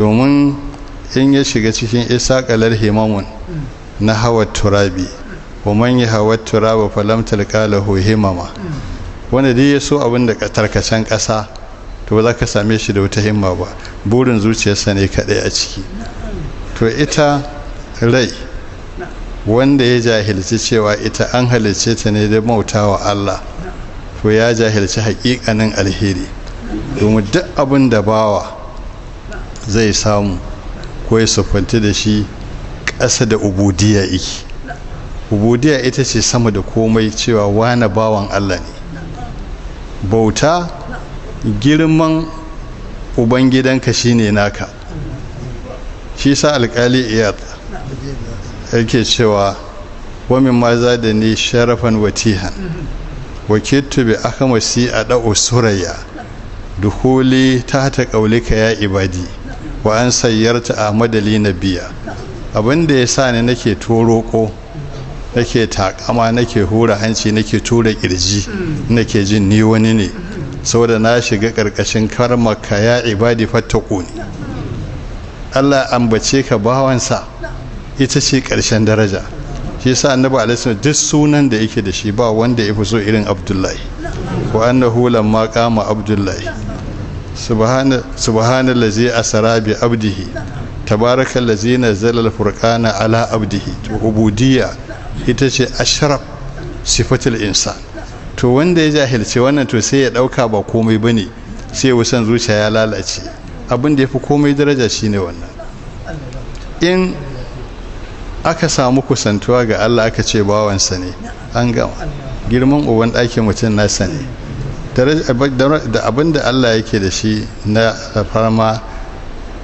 Domin in ya shiga cikin isaqalar himamun na hawa turabi, wa man yahawa turaba falam talqalahu himama, wanda dai ya so abin da tarkacen ƙasa, to ba za ka same shi da wata himma ba, burin zuciyarsa ne kaɗai a ciki. To ita rai, wanda ya jahilci cewa ita an halicce ta ne da bautawa Allah, to ya jahilci haƙiƙanin alheri. Domin duk abin da bawa zai samu ko ya siffanti da shi, ƙasa da ubudiya iki. Ubudiya ita ce sama da komai, cewa wane bawan Allah ne. Bauta, girman ubangidanka shine naka. Shi sa Alƙali Iyad yake cewa: "Wa mimma zadani sharafan wa tihan wa kittu bi akhmasi ada'u suraya dukhuli tahta qawlika ya ibadi wa an sayyarta ahmad li nabiyya." Abinda ya sa ni nake toroko, nake takama, nake hura hanci, nake tura kirji, nake jin ni wani ne, saboda na shiga karkashin karmaka "ya ibadi fattaquni". Allah ambace ka bawansa, ita ce ƙarshen daraja. Shi yasa Annabi alaihi duk sunan da yake da shi, ba wanda ya fi so irin Abdullahi. "Wa annahu lamma qama Abdullahi", "subhana subhanallazi asra bi abdihi", "tabarakallazi nazzala al-furqana ala abdihi". To ubudiyya ita ce ashraf sifatul insan. To wanda ya jahilce wannan, to sai ya dauka ba komai bane, sai wasan zuciya ya lalace. Abin da yafi komai daraja shine wannan. In aka samu kusantuwa ga Allah, aka ce bawansa ne, an gama. Girman uban ɗakin mutum nasa ne. Da abin da Allah yake da shi na farma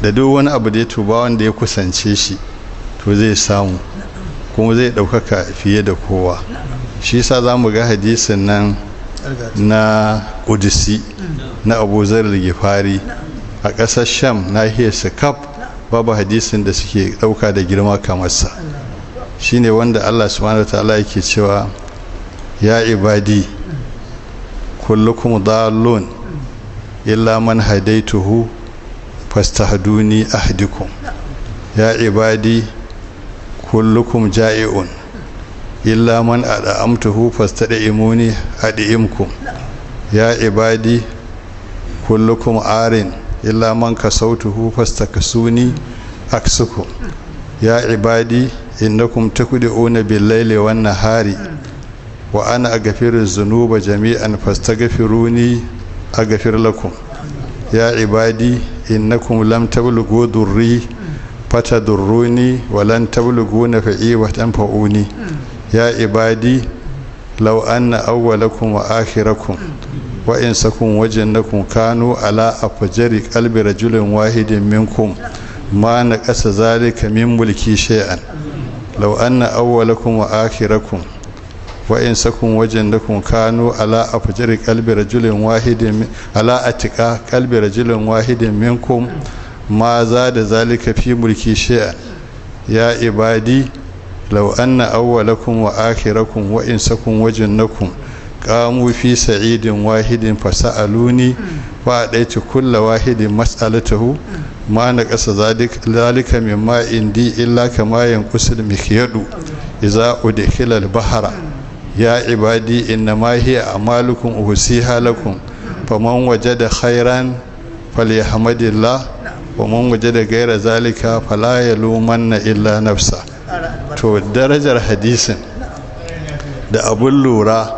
da duk wani abu da ya tuba, wanda ya kusance shi, to zai samu kuma zai ɗaukaka fiye da kowa. Shi yasa za mu ga hadisin nan na ƙudisi na Abu Zarar Gifari. A ƙasar Sham, nahiyar Sakaf, babu hadisin da suke ɗauka da girma kamar sa. Shine wanda Allah subhanahu ta'ala yake cewa: "Ya ibadi, kullukum dallun illa man hadaituhu, fastahduni ahdikum. Ya ibadi, kullukum ja'i'un illa man ad'amtuhu, fastad'imuni ad'imkum. Ya ibadi, kullukum arin illa man kasautuhu, fastakasuni aksukum. Ya ibadi, innakum takdi'una bil-laili wan-nahari wa ana aghfiru dhunuba jami'an, fastaghfiruni aghfir lakum. Ya ibadi, innakum lam tablughu durri fatadurruni wa lan tablughu naf'i wa tanfa'uni. Ya ibadi, law anna awwalakum wa akhirakum wa insakum wa jannakum kanu ala afjari qalbi rajulin wahidin minkum, ma naqasa zalika min mulki shay'an. Law anna awwalakum wa akhirakum wa insakum wa jannakum kanu ala afjari qalbi rajulin wahidin, ala atiqa qalbi rajulin wahidin minkum, ma zada zalika fi mulki shay'an. Ya ibadi, law anna awwalakum wa akhirakum wa insakum wa jannakum qamu fi sa'idin wahidin fasa'aluni fa adaitu kulla wahidin mas'alatahu, ma naqasa zalika mimma indi illa kama yanqusul mikhyadu idza udkhila al-bahra. Ya ibadi, innama hiya a'malukum uhsiha lakum, faman wajada khairan falyahmadillah, wa man wajada ghayra zalika fala yalumanna illa nafsa." To darajar hadisin da abun lura,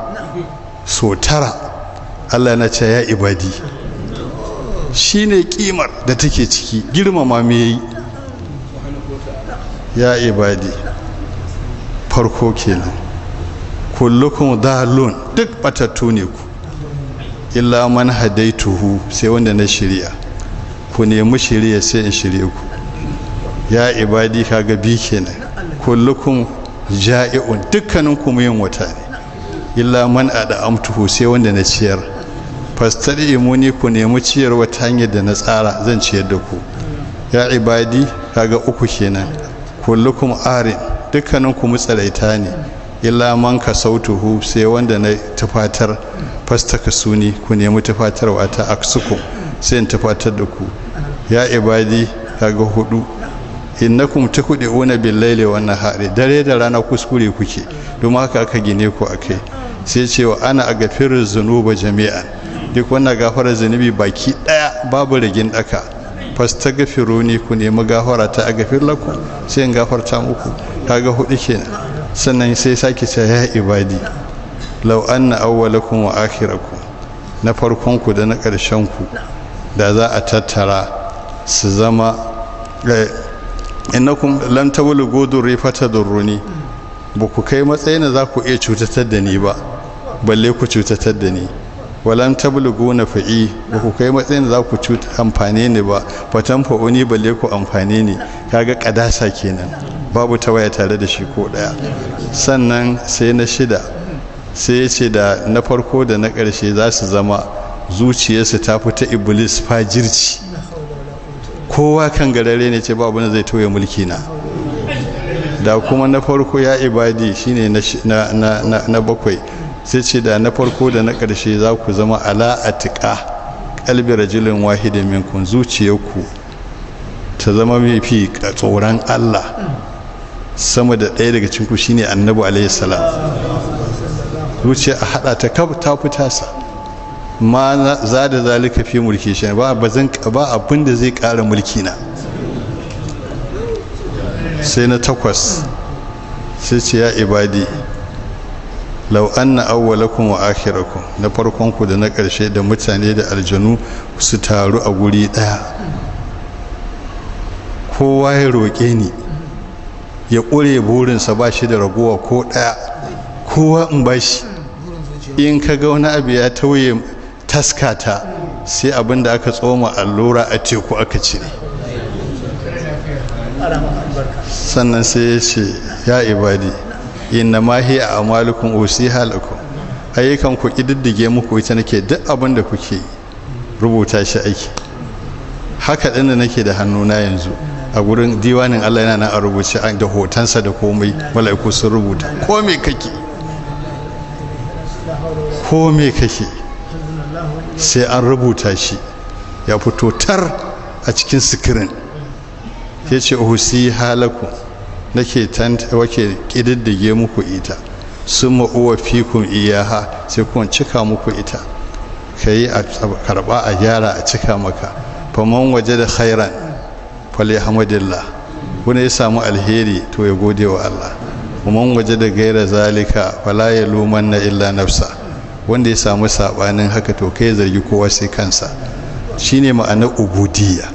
so tara Allah na ce "ya ibadi". Shine kimar da take ciki, girmama me yi, "ya ibadi" farko kenan. "Kullukum dalun", duk batattu ne ku, "illa man hadaituhu", sai wanda na shirya. Ku nemi shirya, sai in shirye ku. "Ya ibadi" kaga bi kenan. "Kullukum ja'i'un", dukkanin ku yin wata ne, "illa man ad'amtuhu", sai wanda na ciyar. "Fastad'imuni", ku nemi ciyarwa ta hanyar da na tsara, zan ciyar da ku. "Ya ibadi" kaga uku kenan. "Kullukum arin", dukkanin ku mutsalaita ne, "illa man kasautuhu", sai wanda na tufatar. "Fastakasuni", ku nemi tufatarwa ta, "aksukum", sai in tufatar da ku. "Ya ibadi" Kaga hudu. Innakum tukhdi'una bil-laili wan-nahari, dare da rana kuskure kuke, domin haka aka gine ku akai. Sai ce wa ana aghfiru dhunuba jami'an, duk wannan gafara zunubi baki daya babu ragin daka. Fastaghfiruni, ku nemi gafara ta, aghfir lakum, sai in gafarta muku. Kaga hudu kenan. Sannan sai sake ce ya ibadi law anna awwalakum wa akhirakum, na farkon ku da na ƙarshen ku da za a tattara su zama innakum lam tablughu durri fatadurruni, ba ku kai matsayin da za ku iya cutatar da ni ba, balle ku cutatar da ni. Walam tablughu nafa'i, ba ku kai matsayin da za ku cuta amfane ni ba, fatan fa'uni, balle ku amfane ni. Kaga kadasa kenan, babu tawaya tare da shi ko daya. Sannan sai na shida, sai ya ce da na farko da na ƙarshe za su zama zuciyarsu ta fita iblis fajirci, kowa kan garare ne, ce babu zai tauye mulki na. Da kuma na farko ya ibadi shine na bakwai, sai ce da na farko da na ƙarshe za ku zama ala atiqa qalbi rajulin wahidin minkum, zuciyarku ta zama mafi tsoron Allah sama da ɗaya daga cikin ku shine annabi alaihi salam. Zuciya a hada ta kaf ta fita sa ma za da zalika fi mulki shi ba bazan ba abin da zai ƙara mulki na. Sai na takwas, sai ce ya ibadi law anna awwalakum wa akhirakum, na farkon ku da na ƙarshe da mutane da aljanu su taru a guri ɗaya, kowa ya roƙe ni ya ƙure burinsa ba shi da ragowa ko ɗaya, kowa in ba shi. In ka ga wani abu ya tauye taskata, sai abin da aka tsoma allura a teku aka cire. Sannan sai ya ce ya ibadi inna ma hiya a'malukum usiha lakum, ayyukan ku kididdige muku ita nake, duk abin da kuke rubuta shi aiki. Haka din da nake da hannuna yanzu a gurin diwanin Allah yana nan a rubuce da hotonsa da komai, mala'iku sun rubuta komai kake, komai kake sai an rubuta shi, ya fito tar a cikin sikirin. Ya ce usi halakum, nake wake kididdige muku ita, summa uwa fikum iyaha, sai kuma cika muku ita, kai a karba a gyara a cika maka. Faman waje da khairan falhamdulillah, wanda ya samu alheri to ya gode wa Allah. Faman waje da gaira zalika fala yalumanna illa nafsa, wanda ya samu sabanin haka to kai zargi kowa sai kansa. Shine ma'anar ubudiyya,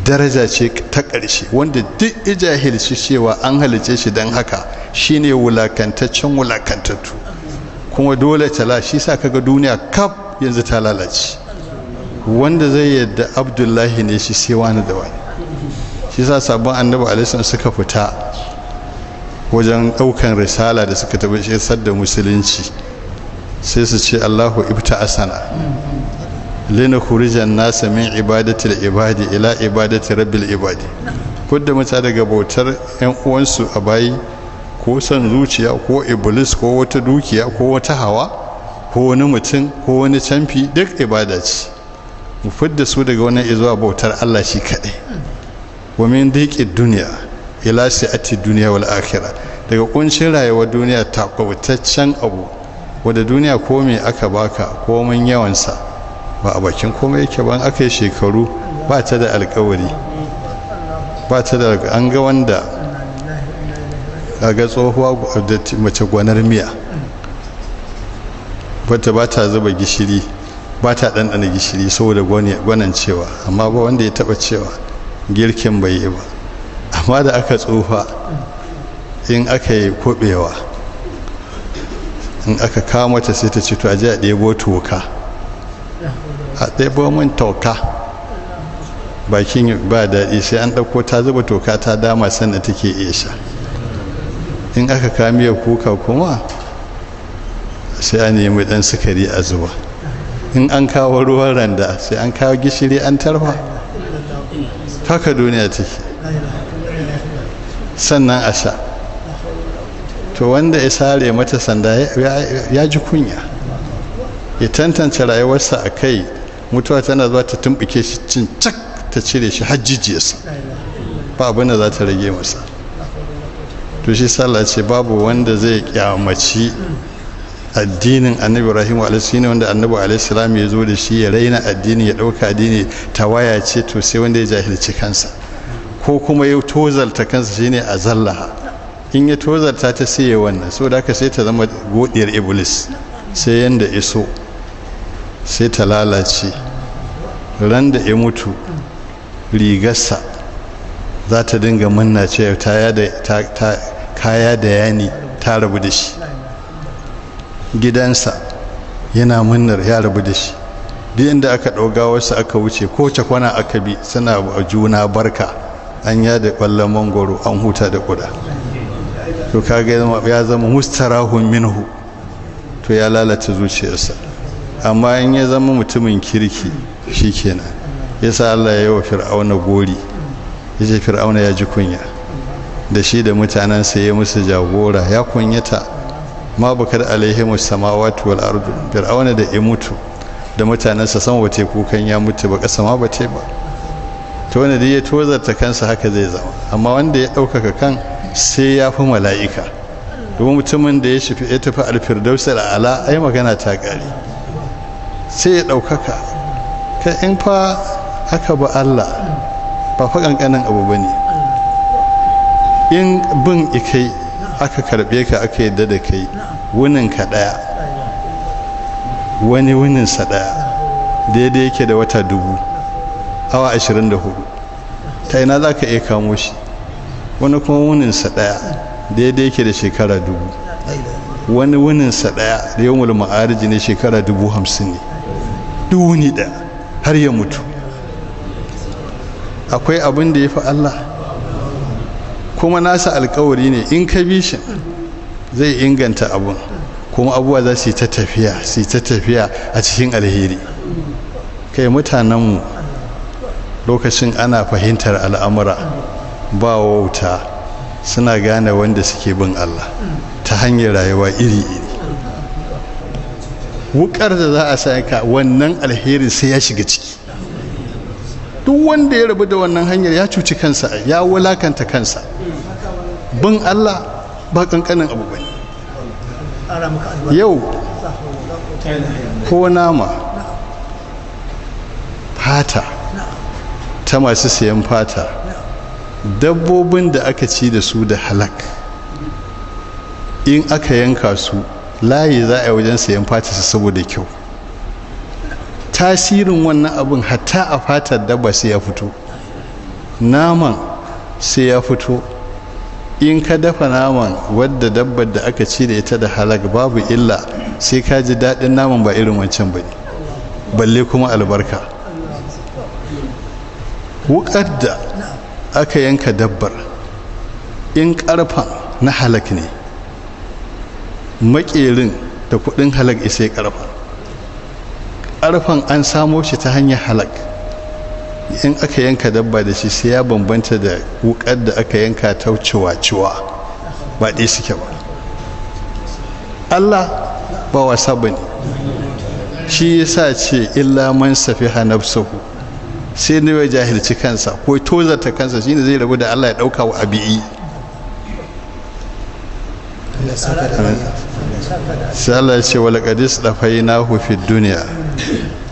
daraja ce ta ƙarshe wanda duk ijahilci cewa an halice shi don haka shine wulakantaccen wulakantattu, kuma dole tala shi sa kaga duniya kaf yanzu ta lalace. Wanda zai yadda Abdullahi ne shi sai wani da wani. Shi sa sabon annabi alaihi suka fita wajen ɗaukan risala da suka tafi isar da musulunci, sai su ce Allahu ibta asana linukhrijan nasa min ibadatil ibadi ila ibadati rabbil ibadi. Kudda mutane daga bautar yan uwansu a bayi, ko son zuciya ko iblis ko wata dukiya ko wata hawa ko wani mutum ko wani canfi, duk ibada ce. Mu fidda su daga wannan izuwa bautar Allah shi kaɗai. Wa min dhiqid dunya ila si'ati dunya wal akhirah, daga kuncin rayuwar duniya takwataccen abu wanda duniya ko me aka baka komai yawansa ba a bakin komai yake ba, aka yi shekaru ba ta da alkawari, ba ta da an ga wanda ga tsohuwa da mace gwanar miya wata ba ta zuba gishiri, ba ta ɗanɗana gishiri saboda gwanan cewa, amma ba wanda ya taɓa cewa girkin bai yi ba. Amma da aka tsufa in aka yi koɓewa in aka kawo mata sai ta ce to a je a ɗebo toka, a ɗebo min toka, bakin ba daɗi sai an ɗauko ta zuba toka ta dama sannan take iya sha. In aka kawo miyar kuka kuma sai a nemi ɗan sukari a zuba. In an kawo ruwan randa sai an kawo gishiri an tarfa. Haka duniya take, sannan a sha. To wanda ya sare mata sanda ya ji kunya, ya tantance rayuwarsa a kai. Mutuwa tana zuwa ta tumɓuke shi cin cak ta ta cire shi hajjijiyarsa, ba abin da za ta rage masa. To shi sallah ce babu wanda zai kyamaci addinin Annabi Ibrahim alaihi ne, wanda Annabi alaihi salam ya zo da shi, ya raina addini, ya dauka addini tawaya ce, to sai wanda ya jahilci kansa ko kuma ya tozalta kansa, shine azallaha. In ya tozarta ta sai ya wannan, saboda haka sai ta zama godiyar iblis, sai yanda iso sai ta lalace. Ran da ya mutu rigarsa za ta dinga manna ce ta kaya da yani ta rabu da shi, gidansa yana munnar ya rabu da shi. Duk inda aka ɗauga wasu aka wuce ko cakwana aka bi suna juna barka, an yada ƙwallon mangoro an huta da ƙuda. To kaga ya zama mustarahun minhu, to ya lalata zuciyarsa. Amma in ya zama mutumin kirki shikenan. Yasa Allah ya yi wa Fir'auna gori, yace Fir'auna ya ji kunya da shi da mutanensa, ya musu jagora ya kunyata. Ma bakar alaihimu samawati wal ardu, Fir'auna da ya mutu da mutanensa sama ba kukan ya mutu ba, ƙasa ma ba te ba. To wanda dai ya tozarta kansa haka zai zama. Amma wanda ya ɗaukaka kan sai ya fi mala'ika. Domin mutumin da ya shafi ya tafi alfirdaus al'ala, ai magana ta ƙare, sai ya ɗaukaka. Kai in fa aka ba Allah ba fa ƙanƙanin abu ba ne. In bin ikai aka karɓe ka aka yadda da kai, wuninka ɗaya, wani wuninsa ɗaya daidai yake da wata 1000, awa 24. Ta ina za ka iya kamo shi? Wani kuma wuninsa ɗaya daidai yake da shekara 1000, wani wuninsa ɗaya da yawmul ma'ariji ne shekara 50,000 ne, duk wuni ɗaya har ya mutu. Akwai abin da ya fi Allah, kuma nasa alkawari ne in ka bi shi zai inganta abun, kuma abubuwa za su yi ta tafiya, su yi ta tafiya a cikin alheri. Kai mutanenmu lokacin ana fahimtar al'amura ba wauta, suna gane wanda suke bin Allah ta hanyar rayuwa iri-iri. Wukar da za a sa ka wannan alherin sai ya shiga ciki. Duk wanda ya rabu da wannan hanyar ya cuci kansa, ya wulakanta kansa. Bin Allah ba kankanin abu bane. Yau ko nama fata ta masu sayan fata, dabbobin da aka ci da su da halak, in aka yanka su layi za a yi wajen sayan fata su saboda kyau. Tasirin wannan abin hatta a fatar dabba sai ya fito, naman sai ya fito. In ka dafa naman wadda dabbar da aka ci da ita da halak babu illa, sai ka ji daɗin naman ba irin wancan ba ne, balle kuma albarka. Wukar da aka yanka dabbar in karfan na halak ne, makerin da kudin halak isa karfan, karfan an samo shi ta hanyar halak. In aka yanka dabba da shi sai ya bambanta da wukar da aka yanka ta ciwa-ciwa, ba ɗaya suke ba. Allah ba wasa ba ne. Shi yasa ce illa man safiha nafsuhu, sai ne ya jahilci kansa ko tozarta kansa, shine zai rabu da Allah ya dauka wa abi'i. Sai Allah ya ce wala qadis dafainahu fid dunya,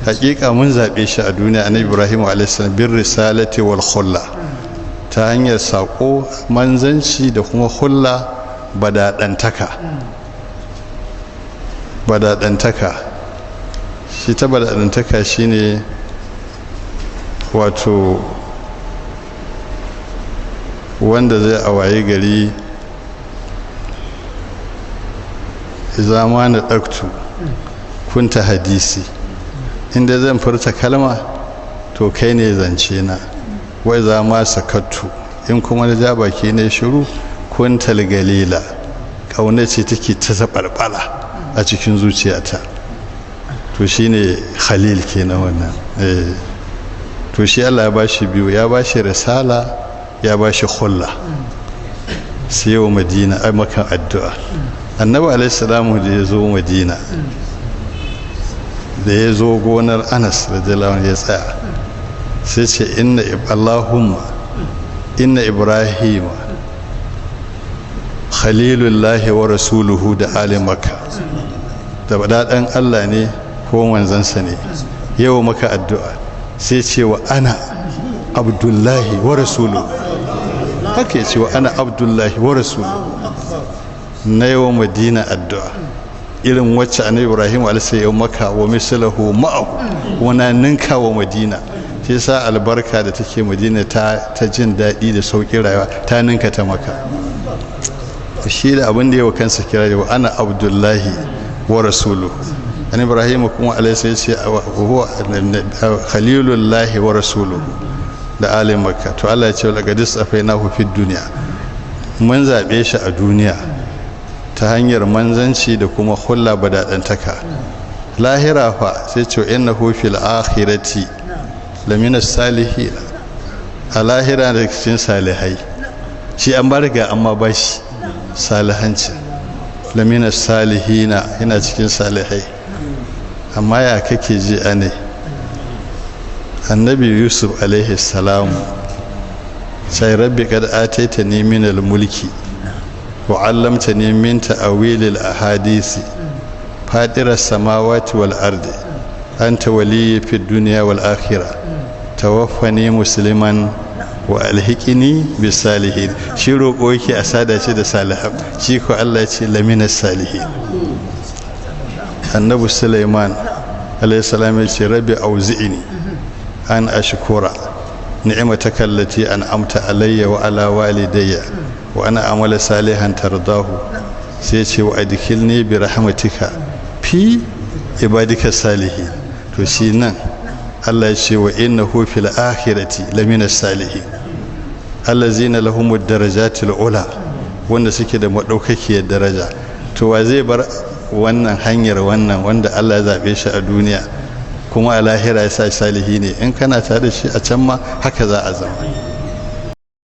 hakika mun zabe shi a duniya, annabi Ibrahim alayhi salam, bir risalati wal khulla, ta hanyar sako manzanci da kuma khulla, badadantaka. Badadantaka shi ta badadantaka shine wato wanda zai a waye gari zama na ɗaktu kunta hadisi, inda zan furta kalma to kai ne zance na, wai za ma sakattu, in kuma na ja baki ne shiru, kunta galila, ƙauna ce take ta zaɓarɓala a cikin zuciyata. To shine khalil kenan wannan. To shi Allah ya bashi biyu, ya bashi risala, ya bashi khulla. Sai yau Madina ai makan addu'a. Annabi alaihi salamu da ya zo Madina, da ya zo gonar Anas radiyallahu anhu ya tsaya, Sai ce inna Allahumma inna Ibrahima khalilullahi wa rasuluhu da ali Makka, da badadan Allah ne ko manzansa ne, yau maka addu'a. Sai ce wa ana Abdullahi wa rasuluhu. Haka ya ce wa ana Abdullahi wa rasuluhu. Na yawan Madina addu'a irin wacce Annabi Ibrahim alaihi ya maka, wa mislahu ma'ahu, wana ninka wa Madina. Shi yasa albarka da take Madina ta jin daɗi da sauƙin rayuwa ta ninka ta Maka. Shi da abin da yawa kansa kira wa ana Abdullahi wa rasuluhu. An Ibrahim kuma alaihi ya ce huwa khalilullahi wa rasuluhu da alin Makka. To Allah ya ce laqad istafainahu fid dunya, mun zabe shi a duniya ta hanyar manzanci da kuma hulla badadantaka. Lahira fa sai ce innahu fil akhirati lamina salihin, a lahira da cikin salihai. Shi an barga amma ba shi salihanci, lamina salihina, yana cikin salihai. Amma ya kake ji ane Annabi Yusuf alaihi salamu sai rabbi qad ataitani min al-mulki wa 'allamtani min ta'wil al-ahadisi fadira as-samawati wal ardi anta waliyyi fid dunya wal akhirah tawaffani musliman wa alhiqini bis salihin. Shi roƙo yake a sada shi da salihan, shi ko Allah ya ce lamina salihin. Annabi Sulaiman alayhi salam ya ce rabbi auzi'ni an ashkura ni'mataka allati an'amta alayya wa ala walidayya wa ana amala salihan tardahu. Sai ce wa adkhilni bi rahmatika fi ibadika salihin. To shi nan Allah ya ce wa innahu fil akhirati lamina salihin allazina lahumud darajatul ula, wanda suke da madaukakiyar daraja. To wa zai bar wannan hanyar, wannan wanda Allah ya zabe shi a duniya kuma a lahira ya sa salihi ne? In kana tare da shi a can ma haka za a zama.